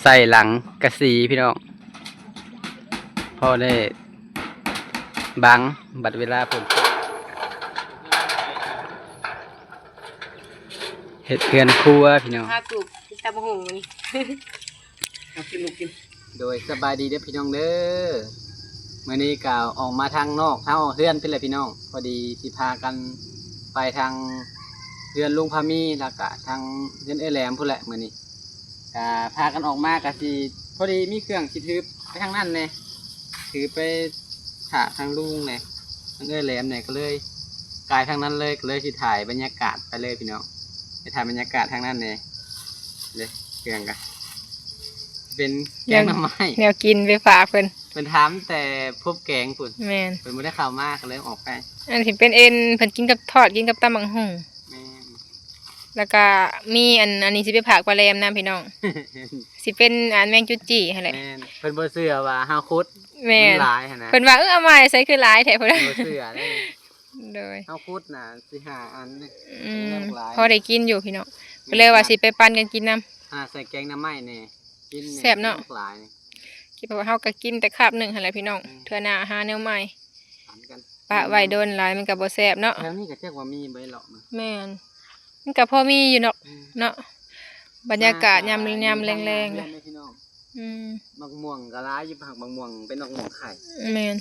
ໃສ່ຫຼັງກະສີພີ່ນ້ອງ ພໍໄດ້ບັງ ບັດເວລາຝົນຕົກ ເຮັດເຮືອນຄົວພີ່ນ້ອງ ພາລູກກິນຕຳບັກຫຸ່ງມື້ນີ້ ເອົາກິນລູກກິນ. ໂດຍ ສະບາຍດີເດີພີ່ນ້ອງເດີ ມື້ນີ້ກໍອອກມາທາງນອກ ທາງອອກເຮືອນພຸ້ນແຫຼະພີ່ນ້ອງ ພໍດີຊິພາກັນໄປທາງເຮືອນລຸງພາມີ ແລ້ວກະທາງເຮືອນເອື້ອຍແຫຼມພຸ້ນແຫຼະມື້ນີ້ ກະພາກັນອອກມາ ກະຊິພໍດີມີເຄື່ອງຊິຖືໄປທາງນັ້ນແດ່ ຖືໄປຖ້າທາງລຸງແດ່ ທາງເອື້ອຍແຫຼມແດ່ ກໍເລີຍກາຍທາງນັ້ນເລີຍ ກໍເລີຍຊິຖ່າຍບັນຍາກາດໄປເລີຍພີ່ນ້ອງ ໄປຖ່າຍບັນຍາກາດທາງນັ້ນແດ່ ເດ້ ເຄື່ອງກະເປັນແກງໜໍ່ໄມ້ ແນວ ແນວກິນໄປຝາກເພິ່ນ ເພິ່ນຖາມແຕ່ພົບແກງພຸ້ນ ແມ່ນ ເພິ່ນບໍ່ໄດ້ເຂົ້າມາ ກໍເລີຍອອກໄປ ອັນຊິເປັນເອັນ ເພິ່ນກິນກັບທອດ ກິນກັບຕຳບັກຫຸ່ງ ແມ່ນ ແລ້ວກະມີອັນ ອັນນີ້ຊິໄປຝາກປ້າແຫຼມນຳພີ່ນ້ອງ ຊິເປັນອັນແມງຈູຈີ່ຫັ້ນແຫຼະ ແມ່ນ ເພິ່ນບໍ່ເຊື່ອວ່າເຮົາຂຸດ ແມ່ນ ມັນຫຼາຍຫັ້ນນະ ເພິ່ນວ່າ ເອີ ເອົາມາໃສຄືຫຼາຍແທ້ ເພິ່ນບໍ່ເຊື່ອເດ້ ໂດຍ ເຮົາຂຸດນະສີ່ຫ້າອັນນີ້ ອືມ ຍັງຫຼາຍ ພໍໄດ້ກິນຢູ່ພີ່ນ້ອງ ກໍເລີຍວ່າຊິໄປປັ່ນກັນກິນນຳ ຫາໃສ່ແກງໜໍ່ໄມ້ແດ່ ກິນແດ່ ແຊບເນາະ ຍັງຫຼາຍ ຄິດວ່າເຮົາກໍກິນແຕ່ຄາບໜຶ່ງຫັ້ນແຫຼະພີ່ນ້ອງ ອືມ ເທື່ອໜ້າຫາແນວໃໝ່ ປັນກັນ ປະໄວ້ດົນຫຼາຍມັນກໍບໍ່ແຊບເນາະ ແຖວນີ້ກໍຈັກວ່າມີບໍ່ເລາະ ແມ່ນ ມັນກໍພໍມີຢູ່ເນາະ ອືມ ເນາະ ບັນຍາກາດຍາມ ຍາມແລງໆ ເດ້ ພີ່ນ້ອງ ອືມ ໝາກມ່ວງກໍຫຼາຍຢູ່ ໝາກມ່ວງເປັນໝາກມ່ວງໄຂ່ ແມ່ນ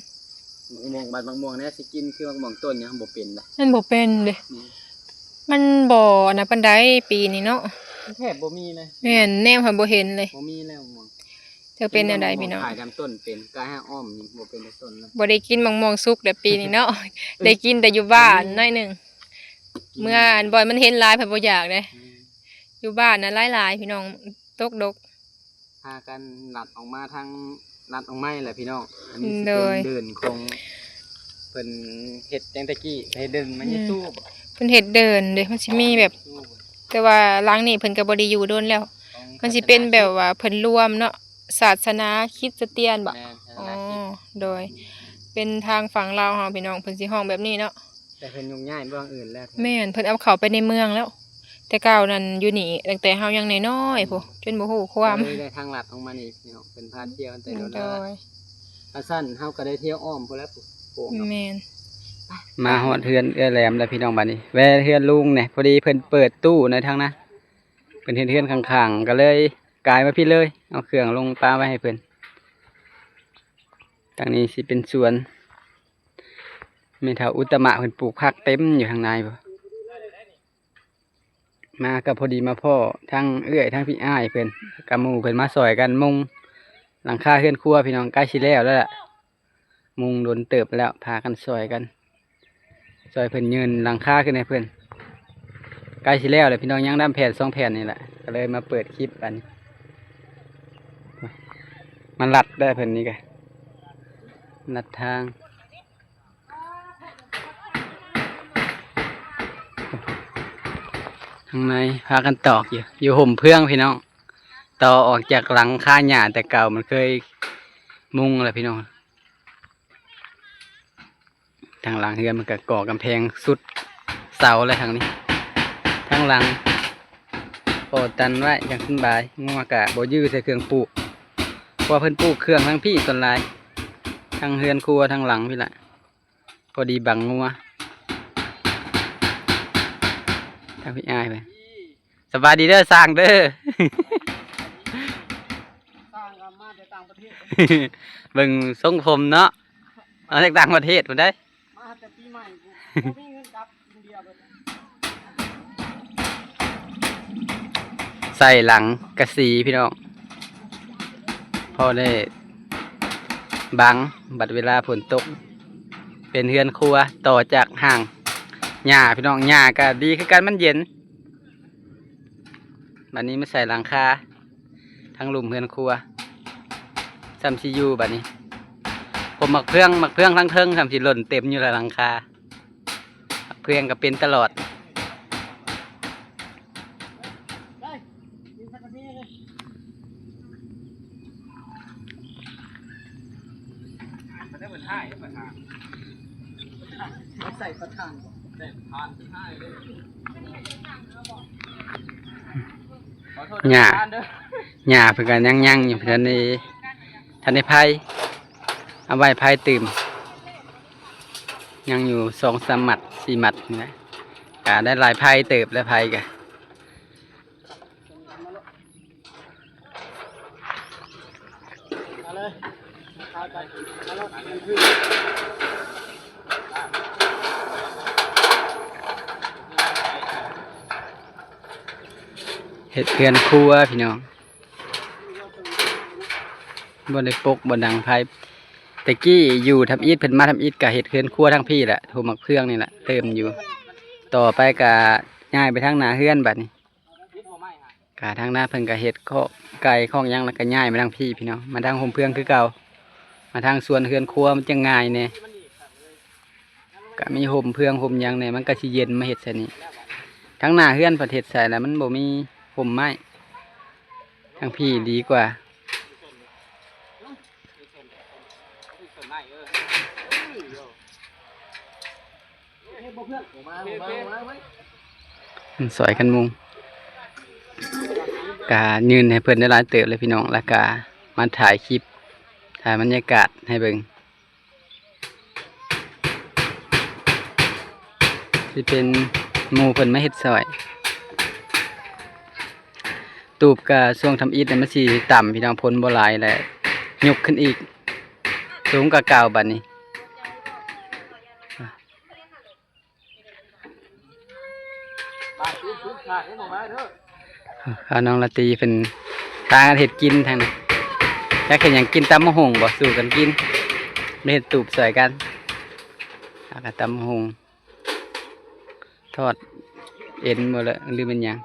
ໝາກມ່ວງ ບັດໝາກມ່ວງແນວຊິກິນຄືໝາກມ່ວງຕົ້ນຫຍັງບໍ່ເປັນລະ ມັນບໍ່ເປັນເດ້ ອືມ ມັນບໍ່ອັນນັ້ນປານໃດປີນີ້ເນາະ ແທບບໍ່ມີເລີຍ ແມ່ນ ແນມຫັ້ນບໍ່ເຫັນເລີຍ ບໍ່ມີແລ້ວໝາກມ່ວງ ຈັກເປັນແນວໃດພີ່ນ້ອງ ຂາຍຕາມຕົ້ນເປັນ ກາຍຫາອ້ອມນີ້ບໍ່ເປັນຕົ້ນເລີຍ ບໍ່ໄດ້ກິນໝາກມ່ວງສຸກແລ້ວປີນີ້ເນາະ ໄດ້ກິນແຕ່ຢູ່ບ້ານໜ້ອຍໜຶ່ງ ເມື່ອອັນບ່ອນມັນເຫັນຫຼາຍ ເພິ່ນບໍ່ຢາກເດ້ ອືມ ຢູ່ບ້ານນະຫຼາຍໆ ພີ່ນ້ອງ ຕົກດົກ ພາກັນລັດອອກມາທາງ ລັດອອກມາແຫຼະພີ່ນ້ອງ ອັນນີ້ຊິເປັນ ໂດຍ ເດີ່ນຂອງ ເພິ່ນເຮັດຈັ່ງແຕ່ກີ້ ເຮັດເດີ່ນມາ ອືມ ເຮັດຕູ້ ເພິ່ນເຮັດເດີ່ນເດ້ ມັນຊິມີແບບ ແຕ່ວ່າຫຼັງນີ້ເພິ່ນກໍບໍ່ໄດ້ຢູ່ດົນແລ້ວ ມັນຊິເປັນແບບວ່າເພິ່ນລວມເນາະ ສາສະໜາຄຣິສຕຽນບໍ? ແມ່ນ ສາສະໜາຄຣິດ ອໍ ໂດຍ ເປັນທາງຝັ່ງລາວເຮົາພີ່ນ້ອງ ເພິ່ນຊິຮ້ອງແບບນີ້ເນາະ ແຕ່ເພິ່ນຍົກຍ້າຍເມືອງອື່ນແລ້ວ ແມ່ນ ເພິ່ນເອົາເຂົ້າໄປໃນເມືອງແລ້ວ ແຕ່ເກົ່ານັ້ນຢູ່ນີ້ ຕັ້ງແຕ່ເຮົາຍັງນ້ອຍໆ ພຸ້ນ ຈົນບໍ່ຮູ້ຄວາມ ກໍເລີຍໄດ້ທາງລັດອອກມານີ້ພີ່ນ້ອງ ເພິ່ນພາທ່ຽວຕັ້ງແຕ່ດົນແລ້ວ ໂດຍ ຄັນຊັ້ນເຮົາກໍໄດ້ທ່ຽວອ້ອມພຸ້ນແຫຼະ ແມ່ນ ມາຮອດເຮືອນເອື້ອຍແຫຼມແລ້ວພີ່ນ້ອງ ບາດນີ້ແວ່ເຮືອນລຸງແດ່ ພໍດີເພິ່ນເປີດຕູ້ໃນທາງນະ ເພິ່ນເຮັດເຮືອນຂ້າງໆ ກໍເລີຍກາຍມາພີ້ເລີຍ ເອົາເຄື່ອງລົງປະໄວ້ໃຫ້ເພິ່ນ ທາງນີ້ຊິເປັນສວນ ແມ່ເຖົ້າອຸດຕະມະເພິ່ນປູກຜັກເຕັມຢູ່ທາງໃນພຸ້ນ ມາກໍພໍດີມາພໍ້ທັງເອື້ອຍທັງພີ່ອ້າຍເພິ່ນ ກັບໝູ່ເພິ່ນມາຊ່ອຍກັນມຸງຫຼັງຄາເຮືອນຄົວພີ່ນ້ອງ ໃກ້ຊິແລ້ວແລ້ວລະ ມຸງດົນເຕີບແລ້ວ ພາກັນຊ່ອຍກັນ ຊ່ອຍເພິ່ນຍື່ນຫຼັງຄາຂຶ້ນໃຫ້ເພິ່ນ ໃກ້ຊິແລ້ວແລ້ວພີ່ນ້ອງ ຍັງດຳແຜ່ນສອງແຜ່ນນີ້ແຫຼະ ກໍເລີຍມາເປີດຄລິບອັນ ມາລັດໄດ້ເພິ່ນນີ້ກະ ລັດທາງ ທາງໃນພາກັນຕອກຢູ່ ຢູ່ຮົ່ມເພື່ອງພີ່ນ້ອງ ຕໍ່ອອກຈາກຫຼັງຄາຫຍ້າແຕ່ເກົ່າ ມັນເຄີຍມຸງແຫຼະພີ່ນ້ອງ ທາງຫຼັງເຮືອນມັນກະກໍ່ກຳແພງສຸດເສົາແລ້ວທາງນີ້ ທາງຫຼັງ ພໍຕັນໄວ້ຢ່າງສະບາຍ ງົວກະບໍ່ຢື້ໃສ່ເຄື່ອງປູກ ເພາະວ່າເພິ່ນປູກເຄື່ອງທາງພີ້ສ່ວນຫຼາຍ ທາງເຮືອນຄົວທາງຫຼັງພີ້ລະ ພໍດີບັງງົວ ທາງພີ້ອ້າຍໄປ ສະບາຍດີເດີຊ່າງເດີ ຊ່າງກໍມາແຕ່ຕ່າງປະເທດ ເບິ່ງຊົງຜົມເນາະ ມາຈາກຕ່າງປະເທດພຸ້ນໃດ໋ ມາແຕ່ປີໃໝ່ພຸ້ນ ບໍ່ມີເງິນກັບອິນເດຍເບິດ ໃສ່ຫຼັງກະສີພີ່ນ້ອງ ພໍໄດ້ບັງ ບັດເວລາຝົນຕົກ ເປັນເຮືອນຄົວຕໍ່ຈາກຮ່າງຫຍ້າພີ່ນ້ອງ ຫຍ້າກໍດີຄືກັນ ມັນເຢັນ ບັດນີ້ມາໃສ່ຫຼັງຄາ ທາງລຸ່ມເຮືອນຄົວ ສ່ຳຊິຢູ່ບັດນີ້ ຜົມໝາກເຟືອງ ໝາກເຟືອງທາງເທິງ ສ່ຳຊິຫຼົ່ນເຕັມຢູ່ລະຫຼັງຄາ ໝາກເຟືອງກໍເປັນຕະຫຼອດ ໃສ່ປະທານ ຫຍ້າ ຫຍ້າເພິ່ນກໍຍັງໆຢູ່ ເພິ່ນທັນໄດ້ ທັນໄດ້ໄຜ່ ເອົາໄວ້ໄຜ່ຕື່ມ ຍັງຢູ່ສອງສາມມັດ ສີ່ມັດນີ້ແຫຼະ ກໍໄດ້ຫຼາຍໄຜ່ເຕີບແລ້ວ ໄຜ່ກໍ ເຮັດເຮືອນຄົວພີ່ນ້ອງ ບໍ່ໄດ້ປົກບໍ່ດັງໄຟ. ແຕ່ກີ້ຢູ່ທຳອິດ ເພິ່ນມາທຳອິດກະເຮັດເຮືອນຄົວທາງພີ້ແຫຼະ ໂຮມໝາກເຟືອງນີ້ແຫຼະ ເຕີມຢູ່. ຕໍ່ໄປກະຍ້າຍໄປທາງໜ້າເຮືອນບາດນີ້ ກະທາງໜ້າເພິ່ນກະເຮັດຄອກໄກ່ຄອກຫຍັງ ແລ້ວກະຍ້າຍມາທາງພີ້ພີ່ນ້ອງ ມາທາງໂຮມເຟືອງຄືເກົ່າ ມາທາງສວນເຮືອນຄົວມັນຈະງ່າຍແດ່. ກະມີຮົ່ມເຟືອງຮົ່ມຫຍັງແດ່ ມັນກະຊິເຢັນ ມາເຮັດໃສ່ນີ້. ທາງໜ້າເຮືອນເພິ່ນເຮັດໃສ່ລະ ມັນບໍ່ມີຮົ່ມໄມ້ ທາງພີ້ດີກວ່າ. ມັນຊ່ອຍກັນມຸງ ກະຍື່ນໃຫ້ເພິ່ນໄດ້ຫຼາຍເຕີບເລີຍພີ່ນ້ອງ ແລ້ວກະມາຖ່າຍຄລິບ ຖ່າຍບັນຍາກາດໃຫ້ເບິ່ງ. ຊິເປັນໝູ່ເພິ່ນມາເຮັດຊ່ອຍ. ຕູບກະຊ່ວງທຳອິດນີ້ມັນຊິຕ່ຳພີ່ນ້ອງ ຝົນບໍ່ຫຼາຍແລ້ວ ຍົກຂຶ້ນອີກ ສູງກວ່າເກົ່າບາດນີ້. ຂ້າວນ້ອງລາຕີເພິ່ນພາກັນເຮັດກິນທາງນັ້ນ ຈັກເຮັດຫຍັງກິນ ຕຳບັກຫຸ່ງບໍ່ ສູ້ກັນກິນ ໄດ້ເຮັດຕູບຊ່ອຍກັນ ພາກັນຕຳບັກຫຸ່ງ ທອດເອັນບໍ່ລະ ຫຼືແມ່ນຫຍັງ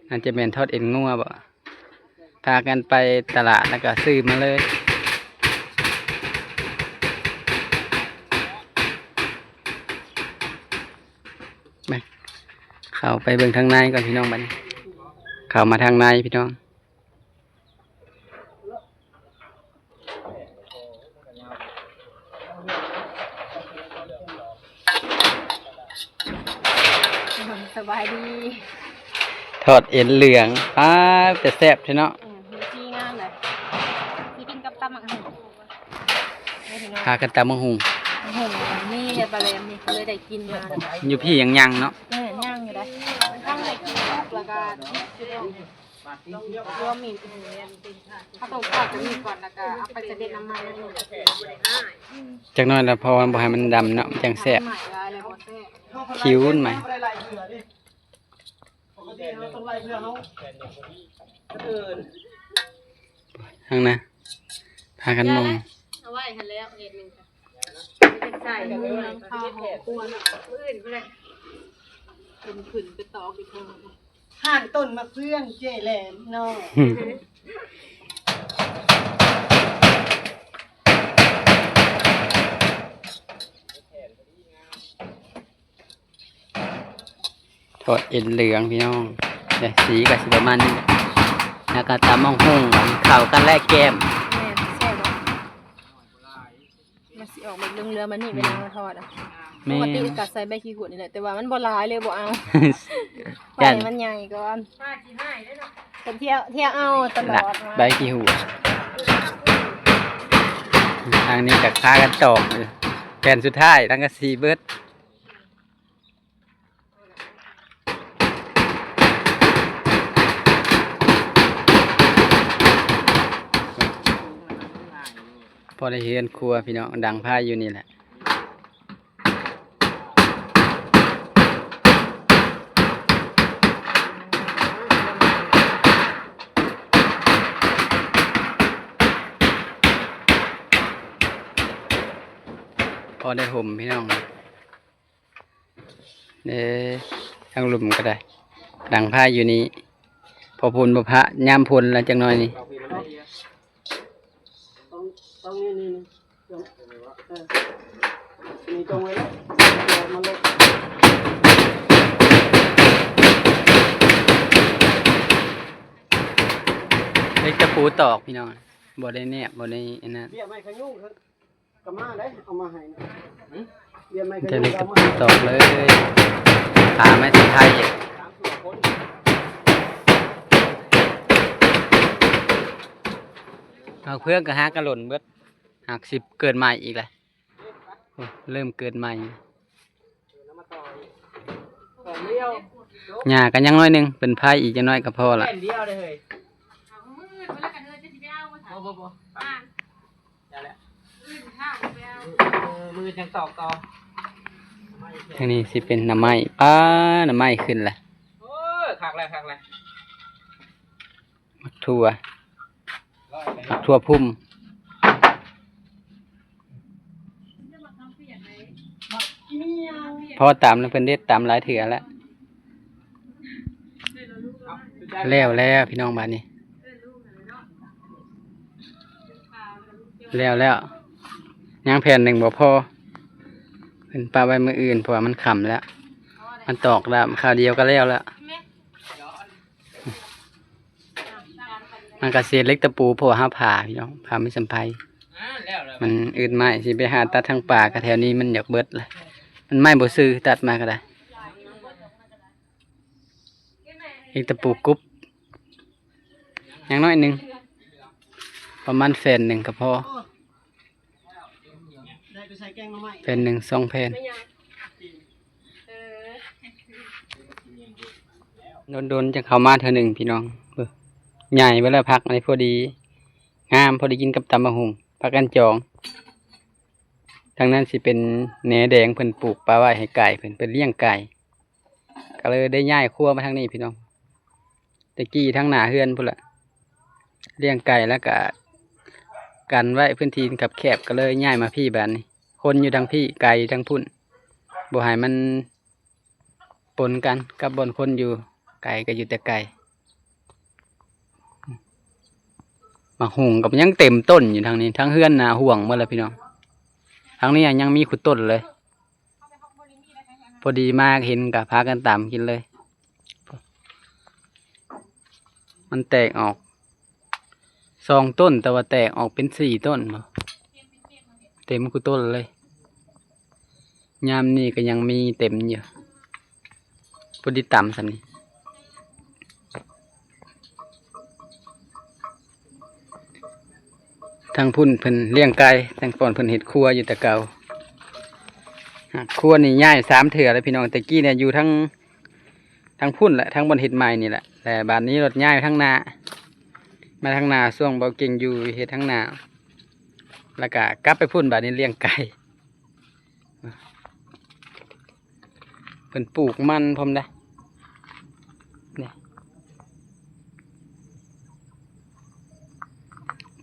ອາດຈະແມ່ນທອດເອັນງົວບໍ່. ພາກັນໄປຕະຫຼາດ ແລ້ວກໍຊື້ມາເລີຍ. ມາ ເຂົ້າໄປເບິ່ງທາງໃນກ່ອນພີ່ນ້ອງ ບາດນີ້ ເຂົ້າມາທາງໃນພີ່ນ້ອງ. ສະບາຍດີ ທອດເອັນເຫຼືອງ ອ້າ ເປັນຕາແຊບແທ້ເນາະ. ອືມ ມີສີງາມເລີຍ ຊິກິນກັບຕຳບັກຫຸ່ງ ນີ້ພີ່ນ້ອງ ພາກັນຕຳບັກຫຸ່ງ ບັກຫຸ່ງມີແຕ່ປາແຫຼມນີ້ ເລີຍໄດ້ກິນມາ ຢູ່ພີ້ຍັງຍັງເນາະ. ເອີ ຍັງຢູ່ເດ້ ທັງໄດ້ກິນສຸກ ແລ້ວກໍ ລວມມີດ ເຮົາຕ້ອງທອດຕົວນີ້ກ່ອນ ແລ້ວກໍເອົາໄປສະເດັດນ້ຳມັນ. ຈັກໜ້ອຍລະ ເພາະວ່າບໍ່ໃຫ້ມັນດຳເນາະ ມັນຈັ່ງແຊບ ໃໝ່ຫຼາຍແລ້ວບໍ່ແຊບ ຜິວມັນໃໝ່. ທາງໜ້າ ພາກັນມຸງ ເອົາໄວ້ຫັ້ນແລ້ວ ເຮັດໜຶ່ງ ໃສ່ ມື້ອື່ນພຸ້ນແຫຼະ ຂຶ້ນ ຂຶ້ນໄປຕອກອີກເທື່ອ. ຮ້ານຕົ້ນມະເຟືອງເຈ້ແຫຼມເນາະ. ທອດເອັນເຫຼືອງພີ່ນ້ອງ ເດ້ ສີກໍຊິປະມານນີ້ ແລ້ວກໍຕຳບັກຫຸ່ງ ເຂົ້າກັນແລະແກ້ມ. ແມ່ນ ແຊບບໍ່? ມັນຊິອອກແບບເຫຼືອງໆ ແບບນີ້ ອືມ ເວລາເຮົາທອດອະ. ແມ່ນ ປົກກະຕິກໍໃສ່ໃບຂີ້ຫວດນີ້ແຫຼະ ແຕ່ວ່າມັນບໍ່ຫຼາຍເລີຍ ບໍ່ເອົາ ໄຟມັນໃຫຍ່ກ່ອນ ເພິ່ນທ່ຽວ ທ່ຽວເອົາຕະຫຼອດ ລະໃບຂີ້ຫວດ. ທາງນີ້ກໍພາກັນຕອກຢູ່ ແຜ່ນສຸດທ້າຍ ສັງກະສີເບິດ. ພໍໄດ້ເຮືອນຄົວພີ່ນ້ອງ ດັງໄຟຢູ່ນີ້ແຫຼະ. ພໍໄດ້ຮົ່ມພີ່ນ້ອງ. ເດ້ ທາງລຸ່ມກໍໄດ້ ດັງໄຟຢູ່ນີ້ ພໍຝົນບໍ່ພະ ຍາມຝົນລະຈັກໜ້ອຍນີ້. ຕ້ອງ ຕ້ອງນີ້ ນີ້ ນີ້ ເອີ ນີ້ຕ້ອງໄວ້ລະ ມັນລົງ ເຫຼັກຕະປູຕອກພີ່ນ້ອງ ບໍ່ໄດ້ແນບ ບໍ່ໄດ້ອັນນັ້ນ. ເບ້ຍໄມ້ຂະຍຸງ ກໍມາໄດ້ ເອົາມາໃຫ້ນະ. ຫຶ? ເຈເລັກຕອກເລີຍ ຫາໄມ້ໄຜ່ ສາມສິບກວ່າຄົນ. ໝາກເຜືອກກໍຫາກະຫຼົ່ນເບິດ ຫາກຊິເກີດໃໝ່ອີກແຫຼະ. ໂອ້ ເລີ່ມເກີດໃໝ່ ຫຍ້າກໍຍັງໜ້ອຍໜຶ່ງ ເປັນໄພອີກຈັກໜ້ອຍກໍພໍລະ. ມື້ອື່ນພຸ້ນລະກະເດີ ຈະຊິໄປເອົາບໍ່? ບໍ່ ບໍ່ ບໍ່ ໄດ້ແລ້ວ ມື້ອື່ນເຊົ້າໄປເອົາ ມື້ອື່ນຍັງຕອກຕໍ່. ທາງນີ້ຊິເປັນໜໍ່ໄມ້ ປ້າ ໜໍ່ໄມ້ຂຶ້ນລະ. ໂອ້ຍ ຄັກແລ້ວ ຄັກແລ້ວ. ໝາກຖົ່ວ ໝາກຖົ່ວພຸ່ມ ພໍຕຳແລ້ວ ເພິ່ນເດັດຕຳຫຼາຍເທື່ອແລ້ວ. ແລ້ວແລ້ວພີ່ນ້ອງ ບາດນີ້ແລ້ວແລ້ວ ຍັງແຜ່ນໜຶ່ງບໍ່ພໍ ເພິ່ນປະໄວ້ມື້ອື່ນ ເພາະວ່າມັນຄ່ຳແລ້ວ ມັນຕອກດຳ ຄາວດຽວກໍແລ້ວແລ້ວ. ມັນກະເສດເຫຼັກຕະປູ ເພາະວ່າເຮົາຜ່າພີ່ນ້ອງ ຜ່າໄມ້ສຳໄພ ມັນອຶດໄມ້ ຊິໄປຫາຕັດທາງປ່າກະແຖວນີ້ມັນຢາກເບິດລະ ມັນໄມ້ບໍ່ຊື່ ຕັດມາກະໄດ້. ເຫຼັກຕະປູກຸບ ຢ່າງໜ້ອຍໜຶ່ງ ປະມານແຜ່ນໜຶ່ງກະພໍ. ແຜ່ນໜຶ່ງ ສອງແຜ່ນ ດົນໆ ຈັ່ງເຂົ້າມາເທື່ອໜຶ່ງພີ່ນ້ອງ. ເບິ່ງ ໃຫຍ່ເບິດແລ້ວ ຜັກອັນນີ້ພໍດີງາມ ພໍດີກິນກັບຕຳບັກຫຸ່ງ ຜັກກັນຈອງ. ທາງນັ້ນຊິເປັນແໜແດງ ເພິ່ນປູກປະໄວ້ໃຫ້ໄກ່ ເພິ່ນ ເພິ່ນລ້ຽງໄກ່ ກໍເລີຍໄດ້ຍ້າຍຄົວມາທາງນີ້ພີ່ນ້ອງ. ແຕ່ກີ້ທາງໜ້າເຮືອນພຸ້ນລະ ລ້ຽງໄກ່ ແລ້ວກະກັນໄວ້ພື້ນທີ່ຄັບແຄບ ກໍເລີຍຍ້າຍມາພີ້ບາດນີ້ ຄົນຢູ່ທາງພີ້ ໄກ່ທາງພຸ້ນ ບໍ່ໃຫ້ມັນປົນກັນກັບບ່ອນຄົນຢູ່ ໄກ່ກໍຢູ່ແຕ່ໄກ່. ໝາກຫຸ່ງກໍຍັງເຕັມຕົ້ນຢູ່ທາງນີ້ ທາງເຮືອນໜ້າຫ່ວງໝົດລະພີ່ນ້ອງ. ທາງນີ້ຍັງມີຄູ່ຕົ້ນເລີຍ ພໍດີມາເຫັນກໍພາກັນຕຳກິນເລີຍ. ມັນແຕກອອກສອງຕົ້ນ ແຕ່ວ່າແຕກອອກເປັນສີ່ຕົ້ນ ເຕັມຄູ່ຕົ້ນເລີຍ. ຍາມນີ້ກໍຍັງມີເຕັມຢູ່ ພໍດີຕຳສ່ຳນີ້. ທາງພຸ້ນເພິ່ນລ້ຽງໄກ່ ແຕ່ກ່ອນເພິ່ນເຮັດຄົວຢູ່ແຕ່ເກົ່າ. ຄອບຄົວນີ້ຍ້າຍສາມເທື່ອແລ້ວພີ່ນ້ອງ ແຕ່ກີ້ນີ້ຢູ່ທາງ ທາງພຸ້ນແຫຼະ ທາງບ່ອນເຮັດໃໝ່ນີ້ແຫຼະ ແລະບາດນີ້ລົດຍ້າຍທາງໜ້າ ມາທາງໜ້າ ຊ່ວງເບົາເກັ່ງຢູ່ເຮັດທາງໜ້າ ແລ້ວກະກັບໄປພຸ້ນ ບາດນີ້ລ້ຽງໄກ່. ເພິ່ນປູກມັນພ້ອມເດ້ ນີ້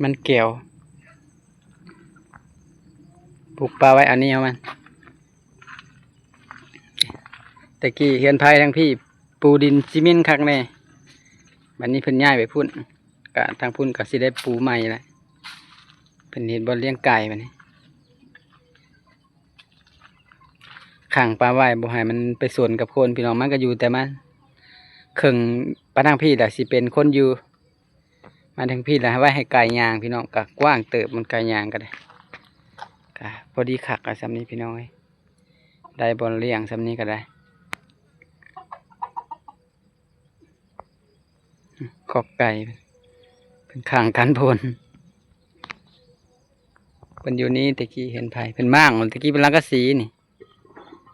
ມັນແກວ ປູກປະໄວ້ເອົາໜຽວມັນ. ແຕ່ກີ້ເຮືອນໄຜ່ທາງພີ້ປູດິນຊີເມັນຄັກແນ່ ບາດນີ້ເພິ່ນຍ້າຍໄປພຸ້ນ ກະທາງພຸ້ນກະຊິໄດ້ປູໃໝ່ລະ ເພິ່ນເຮັດບ່ອນລ້ຽງໄກ່ບາດນີ້. ຂັງປະໄວ້ບໍ່ໃຫ້ມັນໄປສົນກັບຄົນພີ່ນ້ອງ ມັນກໍຢູ່ແຕ່ມັນ. ເຄິ່ງປະທາງພີ້ລະຊິເປັນຄົນຢູ່ ມາທາງພີ້ລະໄວ້ໃຫ້ໄກ່ຍ່າງພີ່ນ້ອງ ກໍກວ້າງເຕີບ ມັນໄກ່ຍ່າງກໍໄດ້ ກໍພໍດີຄັກລະສ່ຳນີ້ພີ່ນ້ອງເອີຍ ໄດ້ບ່ອນລ້ຽງສ່ຳນີ້ກໍໄດ້. ຄອກໄກ່ເພິ່ນຂ້າງກັນພຸ້ນ ເພິ່ນຢູ່ນີ້ແຕ່ກີ້ເຮືອນໄຜ່ ເພິ່ນມ້າງ ແຕ່ກີ້ເປັນສັງກະສີນີ້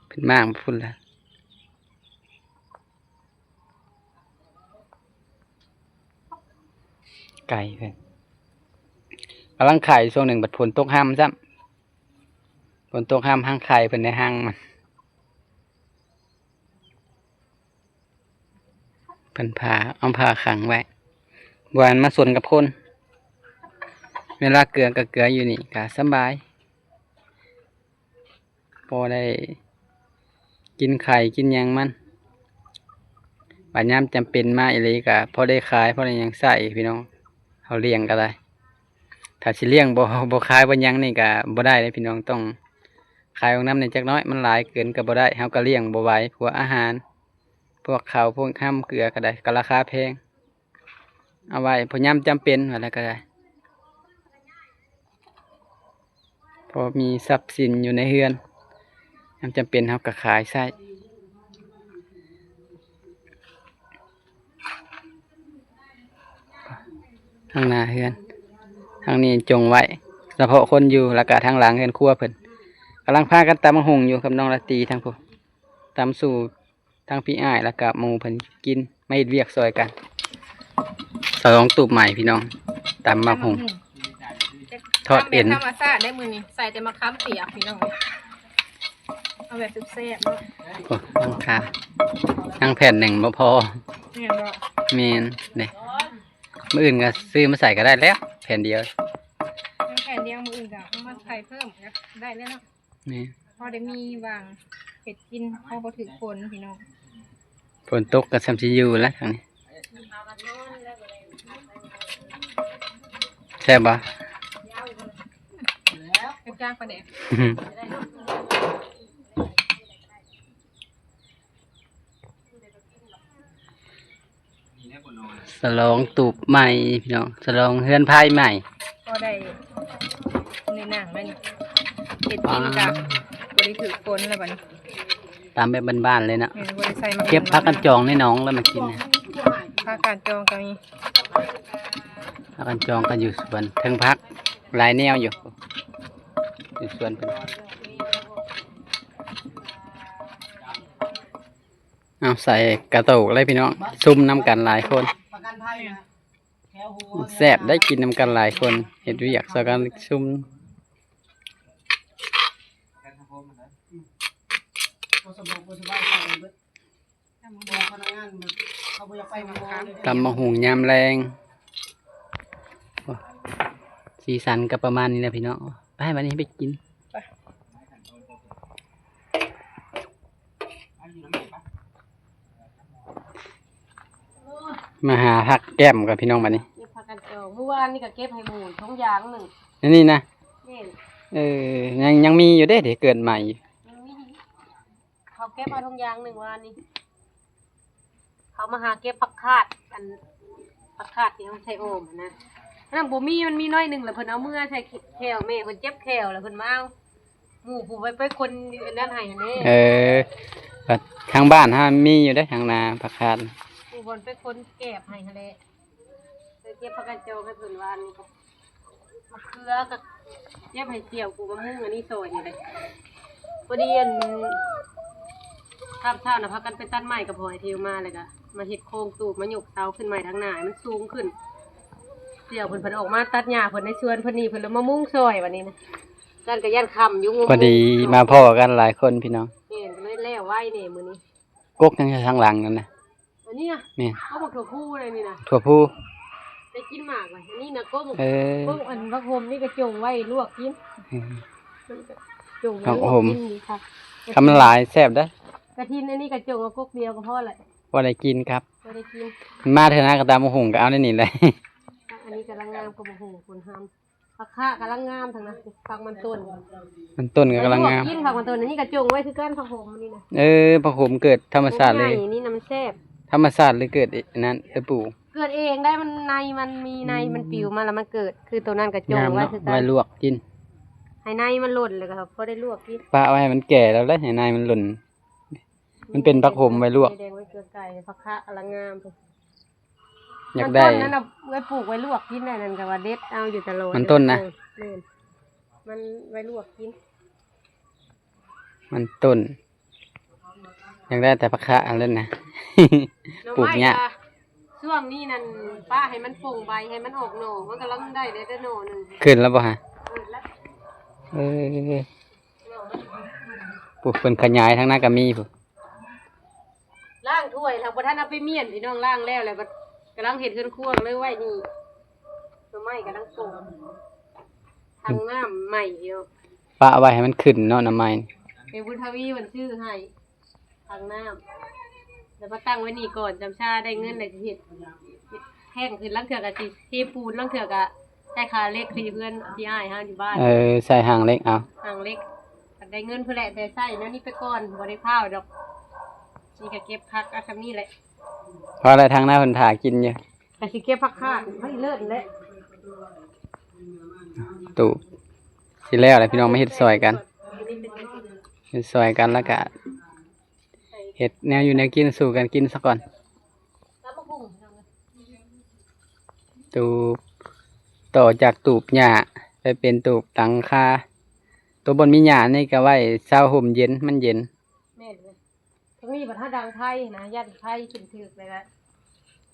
ເພິ່ນມ້າງພຸ້ນລະ. ໄກ່ເພິ່ນກຳລັງໄຂ່ ຊ່ວງໜຶ່ງບັດຝົນຕົກຮ່ຳຊ້ຳ ຝົນຕົກຮ່ຳ ຮັງໄຂ່ເພິ່ນໄດ້ຮັງມັນ ເພິ່ນພາ ເອົາພາຂັງໄວ້ ບໍ່ໃຫ້ມັນມາສົນກັບຄົນ. ເວລາເກືອກໍເກືອຢູ່ນີ້ກໍສະບາຍ ພໍໄດ້ກິນໄຂ່ກິນຫຍັງມັນ ບາດຍາມຈຳເປັນມາອີ່ຫຼີກໍພໍໄດ້ຂາຍ ພໍໄດ້ຫຍັງໃຊ້ພີ່ນ້ອງ. ເຮົາລ້ຽງກໍໄດ້ ຖ້າຊິລ້ຽງບໍ່ ບໍ່ຂາຍບໍ່ຫຍັງນີ້ກໍບໍ່ໄດ້ເດ້ພີ່ນ້ອງ ຕ້ອງຂາຍອອກນຳແດ່ຈັກໜ້ອຍ ມັນຫຼາຍເກີນກໍບໍ່ໄດ້ ເຮົາກໍລ້ຽງບໍ່ໄຫວ. ພວກອາຫານ ພວກເຂົ້າ ພວກຮຳເກືອກໍໄດ້ ກໍລາຄາແພງ ເອົາໄວ້ພໍຍາມຈຳເປັນ ວ່າແລ້ວກໍໄດ້ ພໍມີຊັບສິນຢູ່ໃນເຮືອນ ຍາມຈຳເປັນເຮົາກໍຂາຍໃຊ້. ທາງໜ້າເຮືອນ ທາງນີ້ຈົ່ງໄວ້ສະເພາະຄົນຢູ່ ແລ້ວກະທາງຫຼັງເຮືອນຄົວເພິ່ນ ກຳລັງພາກັນຕຳບັກຫຸ່ງຢູ່ກັບນ້ອງລາຕີທາງພຸ້ນ ຕຳສູ່ ທັງພີ່ອ້າຍ ແລ້ວກະໝູ່ເພິ່ນກິນ ມາເຮັດວຽກຊ່ອຍກັນ. ສະຫຼອງຕູບໃໝ່ພີ່ນ້ອງ ຕຳບັກຫຸ່ງ ທອດເອັນ ຕຳແບບທຳມະຊາດໄດ້ມື້ນີ້ ໃສ່ແຕ່ມະຂາມປຽກພີ່ນ້ອງ ເອົາແບບແຊບໆເນາະ. ໂອ້ ຍັງຄາ ຍັງແຜ່ນໜຶ່ງບໍ່ພໍ. ແມ່ນບໍ່? ແມ່ນເດ້ ມື້ອື່ນກໍຊື້ມາໃສ່ກໍໄດ້ແລ້ວ ແຜ່ນດຽວ ແຜ່ນດຽວ ມື້ອື່ນກໍເອົາມາໃສ່ເພີ່ມກໍໄດ້ແລ້ວເນາະ. ນີ້ ພໍໄດ້ມີຫວ່າງເຮັດກິນ ພໍບໍ່ຖືກຝົນພີ່ນ້ອງ. ຝົນຕົກກໍຊ່ຳຊິຢູ່ແລ້ວທາງນີ້. ແຊບບໍ່? ຈາງປານໃດ? ສະຫຼອງຕູບໃໝ່ພີ່ນ້ອງ ສະຫຼອງເຮືອນພາຍໃໝ່ ພໍໄດ້ໃນໜັງແລ້ວນີ້ ເຮັດກິນກະບໍ່ໄດ້ຖືກຝົນແລ້ວບັດນີ້. ຕຳແບບບ້ານໆເລີຍເນາະ ແມ່ນ ບໍ່ໄດ້ໃສ່ໝາກ ເກັບຜັກກັນຈອງໃນໜອງແລ້ວມາກິນ. ຜັກກັນຈອງກໍມີ ຜັກກັນຈອງກໍຢູ່ສວນ ເທິງຜັກຫຼາຍແນວຢູ່ ຢູ່ສວນເພິ່ນ. ເອົາໃສ່ກະໂຕກເລີຍພີ່ນ້ອງ ຊຸມນຳກັນຫຼາຍຄົນ ແຊບໄດ໋ ກິນນຳກັນຫຼາຍຄົນ ເຮັດວຽກຊ່ອຍກັນຊຸມ. ຕຳບັກຫຸ່ງຍາມແລງ ໂອ້ ສີສັນກໍປະມານນີ້ແຫຼະພີ່ນ້ອງ ໄປ ບັດນີ້ໄປກິນ. ມາຫາຜັກແກ້ມກັນພີ່ນ້ອງບັດນີ້ ເກັບຜັກກັນຈອງ ມື້ວານນີ້ກໍເກັບໃຫ້ໝູ່ຖົງຢາງໜຶ່ງ ອັນນີ້ນະ. ແມ່ນ ເອີ ຍັງ ຍັງມີຢູ່ເດ້ ເກີດໃໝ່ຢູ່ ຍັງມີ ເຂົາເກັບເອົາຖົງຢາງໜຶ່ງວານນີ້. ເຂົາມາຫາເກັບຜັກຄາດ ອັນຜັກຄາດທີ່ເຮົາໃສ່ໂອມຫັ້ນນະ ອັນນັ້ນບໍ່ມີ ມັນມີໜ້ອຍໜຶ່ງ ແລ້ວເພິ່ນເອົາເມືອໃສ່ແຂ້ວ ແມ່ເພິ່ນເຈັບແຂ້ວ ແລ້ວເພິ່ນມາເອົາ ໝູ່ຜູ້ໄປ ໄປຄົນອັນນັ້ນໃຫ້ຫັ້ນເດ້. ເອີ ບັດທາງບ້ານເຮົາມີຢູ່ເດ້ ທາງນາຜັກຄາດ ໝູ່ບ່ອນໄປຄົນແກບໃຫ້ຫັ້ນແຫຼະ. ໄປເກັບຜັກກາດຈອງໃຫ້ເພິ່ນວານນີ້ ມະເຂືອກໍເກັບໃຫ້ສ່ຽວ ປູກມະມຸ້ງອັນນີ້ຊອຍນີ້ເດ້. ພໍດີອັນ ຕອນເຊົ້ານະ ພາກັນໄປຕັດໄມ້ກັບພໍ່ອ້າຍເທວມາ ແລ້ວກໍມາເຮັດໂຄງຕູບ ມາຍົກເສົາຂຶ້ນໃໝ່ທາງໜ້າໃຫ້ມັນສູງຂຶ້ນ. ສ່ຽວເພິ່ນ ເພິ່ນອອກມາຕັດຫຍ້າເພິ່ນໃນສວນເພິ່ນນີ້ ເພິ່ນລະມາມຸ້ງຊອຍບັດນີ້ນະ. ຈັ່ງກໍຢ້ານຄ່ຳຢູ່ ງຸ່ມ ພໍດີມາພໍ້ກັນຫຼາຍຄົນພີ່ນ້ອງ. ແມ່ນ ກໍເລີຍແລ້ວໄວແດ່ມື້ນີ້. ກົກຫຍັງທາງຫຼັງນັ້ນນະ? ອັນນີ້ນະ ແມ່ນ ເອົາບັກຖົ່ວພູໄດ້ນີ້ນະ ຖົ່ວພູ ໄດ້ກິນໝາກລະ. ອັນນີ້ນະ ກົກ ເອີ ກົກອັນຜັກຫົມນີ້ກໍຈົ່ງໄວ້ລວກກິນ. ເອີ ມັນກໍຈົ່ງໄວ້ລວກກິນດີຄັກ. ຄັນມັນຫຼາຍແຊບເດ້. ກະທິນອັນນີ້ກໍຈົ່ງເອົາກົກດຽວກໍພໍແຫຼະ ພໍໄດ້ກິນຄັບ ພໍໄດ້ກິນ. ມາເທື່ອໜ້າກໍຕຳບັກຫຸ່ງກໍເອົາໃນນີ້ແຫຼະ. ອັນນີ້ກຳລັງງາມ ກໍບັກຫຸ່ງຄົນຫາມ. ຜັກຄະກຳລັງງາມທັງນັ້ນ ຜັກມັນຕົ້ນ ມັນຕົ້ນກໍກຳລັງງາມ. ກິນຜັກມັນຕົ້ນ ອັນນີ້ກໍຈົ່ງໄວ້ຄືກັນ ຜັກຫົມນີ້ນະ. ເອີ ຜັກຫົມເກີດທຳມະຊາດເລີຍ ນີ້ນະ ມັນແຊບ. ທຳມະຊາດຫຼືເກີດອັນນັ້ນ ຫຼືປູກ? ເກີດເອງໄດ້ ມັນໃນມັນມີໃນ ມັນປິວມາແລ້ວມັນເກີດ. ຄືໂຕນັ້ນກໍຈົ່ງໄວ້ຄືກັນ ໄວ້ລວກກິນ ໃຫ້ໃນມັນຫຼົ່ນ ແລ້ວກໍພໍໄດ້ລວກກິນ. ປະໄວ້ໃຫ້ມັນແກ່ແລ້ວແຫຼະ ໃຫ້ໃນມັນຫຼົ່ນ. ມັນເປັນຜັກຫົມໄວ້ລວກ ແດງໄວ້ເກືອໄກ່. ຜັກຄະກຳລັງງາມ. ຢາກໄດ້ ມັນຕົ້ນນັ້ນນະ ໄວ້ປູກໄວ້ລວກກິນໄດ້ ນັ້ນກໍວ່າເດັດເອົາຢູ່ຕະຫຼອດ. ມັນຕົ້ນນະ ແມ່ນ ມັນໄວ້ລວກກິນ ມັນຕົ້ນ. ຢາກໄດ້ແຕ່ຜັກຄະອັນນັ້ນນະ ປູກຍາກ. ຊ່ວງນີ້ນັ້ນ ປະໃຫ້ມັນປົ່ງໃບ ໃຫ້ມັນອອກໜໍ່ ມັນກຳລັງໄດ້ແຕ່ໜໍ່ໜຶ່ງ. ຂຶ້ນແລ້ວບໍ່ຮະ? ຂຶ້ນແລ້ວ. ເອີ ຜູ້ເພິ່ນຂະຫຍາຍທາງນັ້ນກໍມີຜູ້. ລ້າງຖ້ວຍ ທາງບໍ່ທັນເອົາໄປມ້ຽນ ພີ່ນ້ອງ ລ້າງແລ້ວ ແລ້ວກໍກຳລັງເຮັດເຮືອນຄົວ ກໍເລີຍໄວ້ນີ້. ໜໍ່ໄມ້ກຳລັງປົ່ງ ຖັງນ້ຳໃໝ່ຢູ່ ປະໄວ້ໃຫ້ມັນຂຶ້ນເນາະ ໜໍ່ໄມ້. ແມ່ບຸນທະວີເພິ່ນຊື້ໃຫ້ ຖັງນ້ຳ ແລ້ວມາຕັ້ງໄວ້ນີ້ກ່ອນ ຈຳຊາໄດ້ເງິນແລ້ວຊິເຮັດ ເຮັດແທ່ງຂຶ້ນ. ລາງເທື່ອກໍຊິເທປູນ ລາງເທື່ອກໍ ໃຊ້ຄາເຫຼັກທີ່ເຮືອນທີ່ອ້າຍເຮົາຢູ່ບ້ານ. ເອີ ໃຊ້ຫາງເຫຼັກເອົາ ຫາງເຫຼັກ. ຄັນໄດ້ເງິນພຸ້ນແຫຼະ ແຕ່ໃຊ້ແນວນີ້ໄປກ່ອນ ບໍ່ໄດ້ພ້າວດອກ. ນີ້ກໍເກັບຜັກເອົາສ່ຳນີ້ແຫຼະ. ພໍແລ້ວ ທາງໜ້າເພິ່ນຖ້າກິນຢູ່. ກໍຊິເກັບຜັກຄາດໄວ້ເລີດແຫຼະ. ຕູ້ຊິແລ້ວແລ້ວ ພີ່ນ້ອງ ມາເຮັດຊ່ອຍກັນ ເຮັດຊ່ອຍກັນ ແລ້ວກະ ເຮັດແນວຢູ່ແນວກິນສູ່ກັນກິນຊະກ່ອນ. ຕູບ ຕໍ່ຈາກຕູບຫຍ້າໄປເປັນຕູບຫຼັງຄາ. ໂຕບ່ອນມີຫຍ້ານີ້ກໍໄວ້ເຊົາຮົ່ມເຢັນ ມັນເຢັນ. ແມ່ນເລີຍ. ທາງນີ້ບັດຫາດັງໄຟນະ ຢ້ານໄຟຂຶ້ນຖືກແລ້ວກະ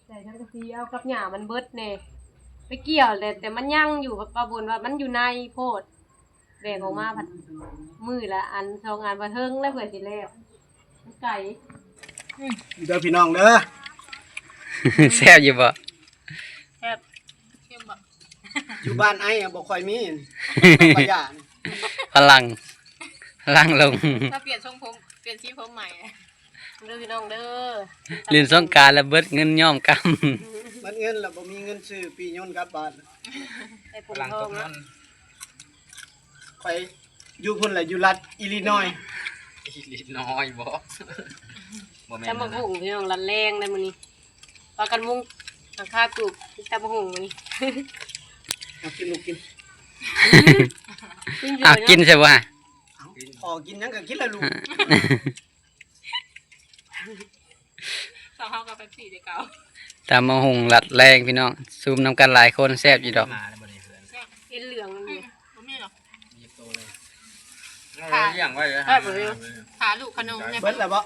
ໃສ່ສັງກະສີເອົາກັບຫຍ້າມັນເບິດແດ່. ໄປກ່ຽວແລ້ວ ແຕ່ມັນຍັງຢູ່ ປ້າບຸນວ່າມັນຢູ່ໃນໂພດ. ແບກອອກມາພັດມື້ລະອັນສອງອັນ ວ່າເທິງແລ້ວເພື່ອຊິແລ້ວ ມັນໄກ. ເດີພີ່ນ້ອງເດີ. ແຊບຢູ່ບໍ່? ແຊບ. ເຄັມບໍ່? ຢູ່ບ້ານໄອ້ບໍ່ຄ່ອຍມີ ປະຫຍັດ ພະລັງ ພະລັງລົງ. ຖ້າປ່ຽນຊົງຜົມ ປ່ຽນສີຜົມໃໝ່ ເດີພີ່ນ້ອງເດີ. ຫຼິ້ນສົງການແລ້ວເບິດເງິນຍ້ອມກຳ ເບິດເງິນແລ້ວບໍ່ມີເງິນຊື້ປີ້ຍົນກັບບ້ານ. ໄອ້ຜົມທອງນະ ຂ້ອຍຢູ່ພຸ້ນແຫຼະ ຢູ່ລັດອີລີນອຍ. ອີລີນອຍບໍ່? ບໍ່ແມ່ນ. ຕຳບັກຫຸ່ງພີ່ນ້ອງ ລັດແລງໄດ໋ມື້ນີ້ ພາກັນມຸງຫຼັງຄາຕູບ ຕຳບັກຫຸ່ງມື້ນີ້. ເອົາກິນລູກກິນ ກິນຢູ່. ເອົາກິນໃສ່ບໍ່? ເອົາ ພໍກິນຫຍັງກໍກິນລະລູກ. ສາວເຮົາກັບເປັບຊີແຕ່ເກົ່າ. ຕຳບັກຫຸ່ງລັດແລງພີ່ນ້ອງ ຊຸມນຳກັນຫຼາຍຄົນແຊບຢູ່ດອກ. ເຫັນເຫຼືອງມັນຢູ່ ບໍ່ມີດອກ. ຖ້າ ລ້ຽງໄວ້ເດີ ຖ້າ ຖ້າລູກຂະໜົມເບິດແລ້ວບໍ່?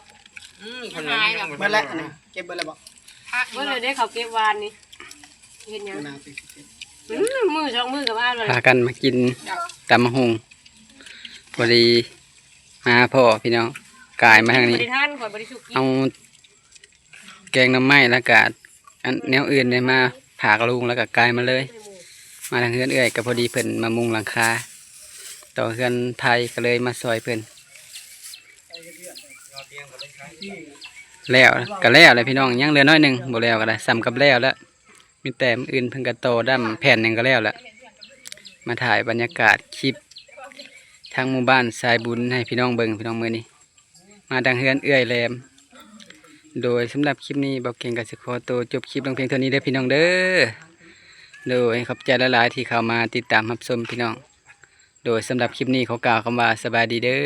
ອືມ ຂະໜົມ ເບິດແລ້ວ ອັນນີ້ເກັບເບິດແລ້ວບໍ່? ເບິດແລ້ວເດ້ ເຂົາເກັບວານນີ້. ເຮັດຫຍັງ? ອືມ ມື້ສອງມື້ກໍມາແລ້ວ. ພາກັນມາກິນຕຳບັກຫຸ່ງ ພໍດີມາພໍ້ພີ່ນ້ອງ ກາຍມາທາງນີ້ ບໍ່ໄດ້ທານ ຂ້ອຍບໍ່ໄດ້ສຸກກິນ. ເອົາແກງໜໍ່ໄມ້ ແລ້ວກະອັນແນວອື່ນໄດ້ມາຝາກລຸງ ແລ້ວກະກາຍມາເລີຍ. ມາທາງເຮືອນເອື້ອຍ ກໍພໍດີເພິ່ນມາມຸງຫຼັງຄາຕໍ່ເຮືອນໄທ ກໍເລີຍມາຊ່ອຍເພິ່ນ. ແລ້ວ ກໍແລ້ວແຫຼະພີ່ນ້ອງ ຍັງເຫຼືອໜ້ອຍໜຶ່ງ ບໍ່ແລ້ວກໍໄດ້ ສ່ຳກັບແລ້ວແລ້ວ. ມີແຕ່ມື້ອື່ນເພິ່ນກໍຕໍ່ດ້ຳແຜ່ນຫຍັງກໍແລ້ວແຫຼະ. ມາຖ່າຍບັນຍາກາດຄລິບທາງໝູ່ບ້ານສາຍບຸນໃຫ້ພີ່ນ້ອງເບິ່ງ ພີ່ນ້ອງ ມື້ນີ້ມາທາງເຮືອນເອື້ອຍແຫຼມ. ໂດຍ ສຳລັບຄລິບນີ້ ບ່າວເກັ່ງກໍຊິຂໍໂຕຈົບຄລິບລົງພຽງເທົ່ານີ້ເດີພີ່ນ້ອງເດີ. ໂດຍ ຂອບໃຈຫຼາຍໆທີ່ເຂົ້າມາຕິດຕາມຮັບຊົມພີ່ນ້ອງ. ໂດຍ ສຳລັບຄລິບນີ້ຂໍກ່າວຄຳວ່າສະບາຍດີເດີ.